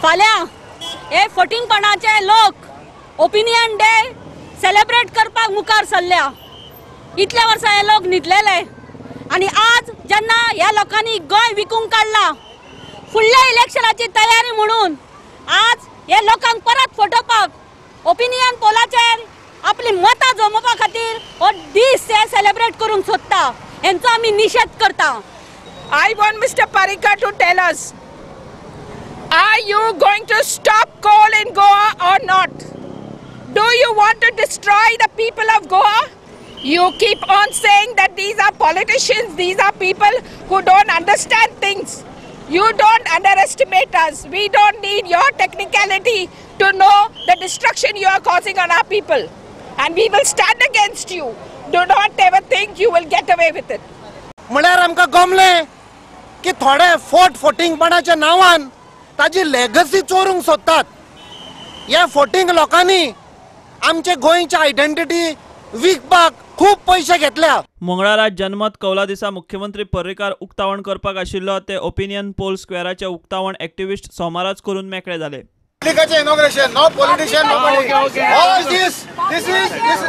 फाल्यां हे फटींगपणाचे लोक ओपिनियन डे सेलिब्रेट करपाक मुखार सरल्या. इतल्या वर्सां हे लोक न्हिदलेले आनी आज जेन्ना ह्या लोकांनी गोंय विकूंक काडला फुडल्या इलेक्शनाची तयारी म्हणून आज हे लोकांक परत फटोवपाक ओपिनियन पोलाचेर आपली मतां जमोवपा खातीर हो दीस हे सेलिब्रेट करूंक सोदता. हेंचो आमी निशेध करता. I want Mr. Parrikar to tell us, are you going to stop coal in Goa or not? Do you want to destroy the people of Goa? You keep on saying that these are politicians, these are people who don't understand things. You don't underestimate us. We don't need your technicality to know the destruction you are causing on our people. And we will stand against you. Do not ever think you will get away with it. म्हळ्यार आमकां गमलें की थोडे फोट फोटिंगपणाच्या नांवान ताजी legacy चोरूंक सोदतात. ह्या फोटिंग लोकांनी आमचे गोंयची आयडेंटिटी विकपाक खूब पयशे घेतल्या. मंगळारा जनमत कौला दिसा मुख्यमंत्री पर्रीकार उक्तावण करपाक आशिल्लो ते ओपिनियन पोल स्क्वेराचे उक्तावण एक्टिविस्ट सोमाराच करून मेकळे जाले. Inauguration, no politician, nobody. All this, this is, this,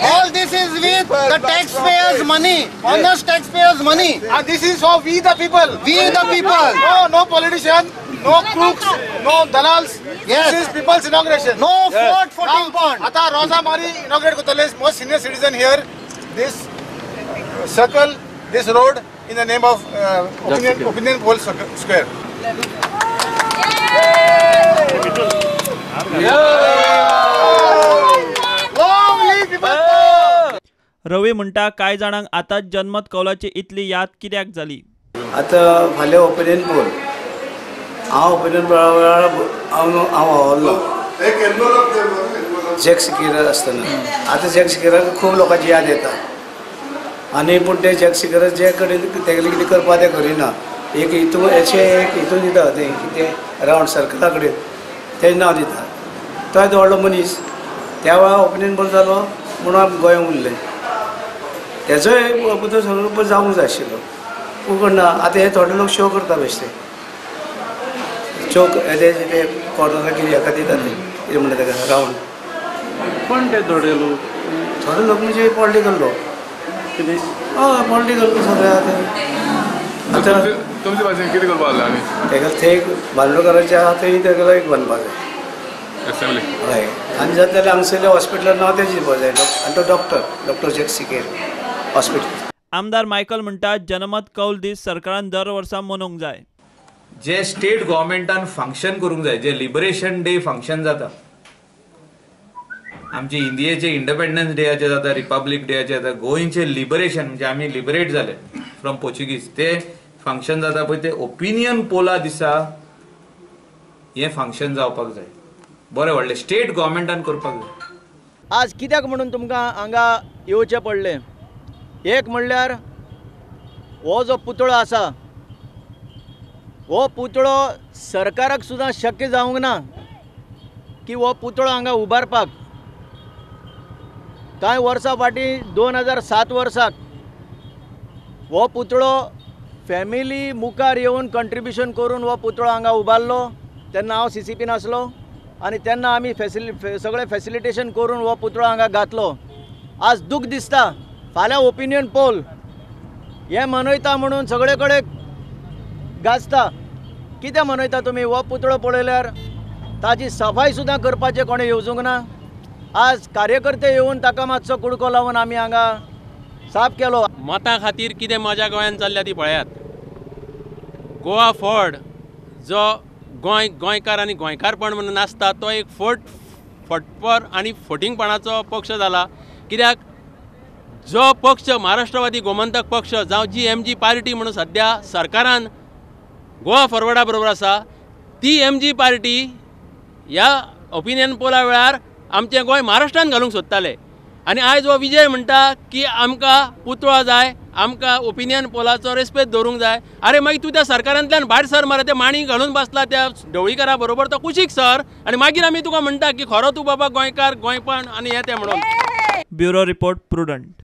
all this is with the taxpayers' money, honest taxpayers' money. And this is for we the people. We the people. No, no politician, no crooks, no dalals. Yes. This is people's inauguration. No vote for bond. Ata Rosa Mari inaugurate Kotale, most senior citizen here. This circle, this road, in the name of opinion poll square. Ravi म्हणटा कांय जाणांक आतांच जनमत कौलाची इतली याद कित्याक जाली? आतां फाल्यां ओपिनियन पोल, हांव ओपिनियन पोला वेळार हांव वावरलो जॅक सिकेरा आसतना. आतां जॅक सिकेराक खूब लोकांची याद येता आनी पूण ते जॅक सिकेरा जे कडेन तेगेलें कितें करपा तें करिना. एक हितून अशें एक हितून दिता तें कितें रावंड सर्कला कडेन तेजें नांव दिता. तो येदो व्हडलो मनीस त्या वेळार ओपिनियन पोल जालो म्हणून आमी गोंयांत उरले. तेजोय पुतळो सगळो जावंक जाय आशिल्लो पूण ना. आतां हे थोडे लोक शो करता बेश्टे चोक ते कॉर्नराक कितें हेका दिता ते कितें म्हणटा तेका रावंड. कोण ते थोडे लोक? थोडे लोक म्हणजे पॉलिटिकल लोक. कितें? हय, पॉलिटिकल सगळे आतां. आतां तुमचे भाशेन कितें करपाक जाय आनी तेका थंय बांदोडकाराचें आहा थंय तेका एक बांदपाक जाय असेंब्ली. हय, आनी जाता जाल्यार हांगसरल्या हॉस्पिटलान नांव तेजें दिवपाक जाय. आनी तो डॉक्टर, डॉक्टर जॅक सिकेर हॉस्पिटल. आमदार मायकल म्हणटा जनमत कौल दीस सरकारान दर वर्सा मनोवंक जाय. जे स्टेट गव्हर्मेंटान फंक्शन करूंक जाय, जे लिबरेशन डे फंक्शन जाता आमचे इंडियेचे इंडिपेंडन्स डेयाचे जाता, रिपब्लीक डेयाचे जाता, गोंयचे लिबरेशन म्हणजे आमी लिबरेट जाले फ्रॉम पोर्चुगीज ते फंक्शन जाता पळय, ते ओपिनियन पोला दिसा हें फंक्शन जावपाक जाय. बरें व्हडलें स्टेट गव्हर्मेंटान करपाक जाय. आज कित्याक म्हणून तुमकां हांगा येवचें पडलें? एक म्हणल्यार हो जो पुतळो आसा हो पुतळो सरकाराक सुद्दां शक्य जावंक ना की हो पुतळो हांगा उबारपाक. कांय वर्सां फाटीं 2007 वर्साक हो पुतळो फॅमिली मुखार येवन कंट्रिब्युशन करून हो पुतळो हांगा उबारलो. तेन्ना हांव CCPन आसलो आनी तेन्ना आमी सगळें फॅसिलिटेशन करून हो पुतळो हांगा घातलो. आज दूख दिसता फाल्यां ओपिनियन पोल हें मनयता म्हणून सगळे कडेन गाजता. कितें मनयता तुमी? हो पुतळो पळयल्यार ताजी सफाय सुद्दां करपाचें कोणें येवजूंक ना. आज कार्यकर्ते येवन ताका मातसो कुडको लावन आमी हांगा साफ केलो. मतां खातीर कितें मजा गोंयांत चल्ल्या ती पळयात. गोवा फॉर्ड जो गोंय गोंयकार आनी गोंयकारपण म्हणून नासता तो एक फटपर आनी फटींगपणाचो पक्ष जाला. कित्याक जो पक्ष महाराष्ट्रवादी गोमंतक पक्ष जावं GMG party म्हणून सद्या सरकारान गोवा फॉरवर्डा बरोबर आसा ती MG party ह्या ओपिनियन पोला वेळार आमचें गोंय महाराष्ट्रान घालूंक सोदताले. आनी आयज हो विजय म्हणटा की आमकां पुतळो जाय, आमकां ओपिनियन पोलाचो रेस्पेद दवरूंक जाय. अरे मागीर तूं त्या सरकारांतल्यान भायर सर मरे, ते माणी घालून बसला त्या ढवळीकारा बरोबर, तो कुशीक सर आनी मागीर आमी तुका म्हणटा की खरो तूं बाबा गोंयकार, गोंयपण आनी हें तें म्हणून. Bureau report, Prudent.